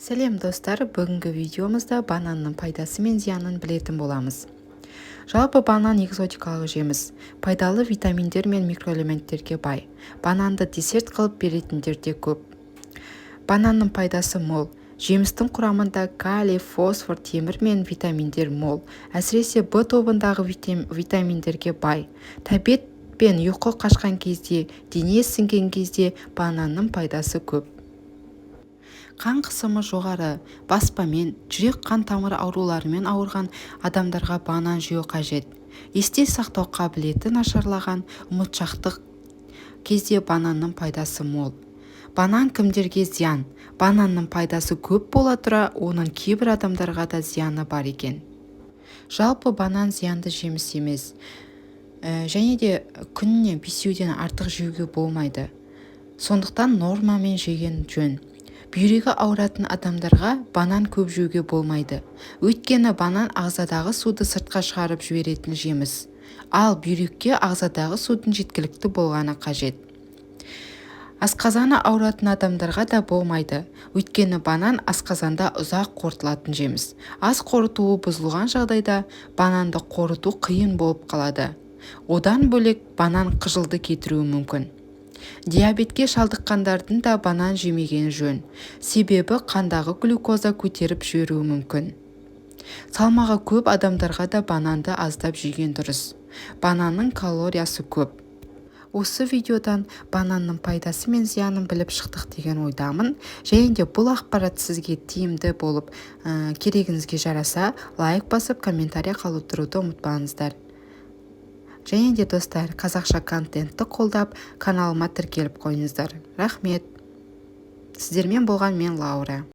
Сәлем, достар! Бүгінгі видеомызда бананның пайдасы мен зиянын білетін боламыз. Жалпы, банан экзотикалық жеміс, пайдалы витаминдер мен микроэлементтерге бай. Бананды десерт қылып беретіндер де көп. Бананның пайдасы мол. Жемістің құрамында калий, фосфор, темір мен витаминдер мол, әсіресе В тобындағы витаминдерге бай. Тәбет пен ұйқы қашқан кезде, дене ісінген кезде бананның пайдасы көп. Қан қысымы жоғары, баспамен, жүрек-қан тамыр ауруларымен ауырған адамдарға банан жеу қажет. Есте сақтау қабілеті нашарлаған, ұмытшақтық кезде бананның пайдасы мол. Банан кімдерге зиян? Бананның пайдасы көп бола тұра, оның кейбір адамдарға да зияны бар екен. Жалпы, банан зиянды жеміс емес және де күніне бесеуден артық жеуге болмайды, сондықтан нормамен жеген жөн. Бүйрегі ауыратын адамдарға банан көп жеуге болмайды, өйткені банан ағзадағы суды сыртқа шығарып жіберетін жеміс, ал бүйрекке ағзадағы судың жеткілікті болғаны қажет. Асқазаны ауыратын адамдарға да болмайды, өйткені банан асқазанда ұзақ қорытылатын жеміс. Ас қорытуы бұзылған жағдайда бананды қорыту қиын болып қалады. Одан бөлек, банан қыжылды кетіруі мүмкін. Диабетке шалдыққандардың да банан жемегені жөн, себебі қандағы глюкоза көтеріп жіберуі мүмкін. Салмағы көп адамдарға да бананды аздап жеген дұрыс. Бананның калориясы көп. Осы видеодан бананның пайдасы мен зиянын біліп шықтық деген ойдамын. Және де бұл ақпарат сізге тиімді болып, керегіңізге жараса, лайк басып, комментарий қалдыруды ұмытпаңыздар. Және де, достар, қазақша контентті қолдап, каналыма тіркеліп қойыңыздар. Рахмет! Сіздермен болған мен, Лаура.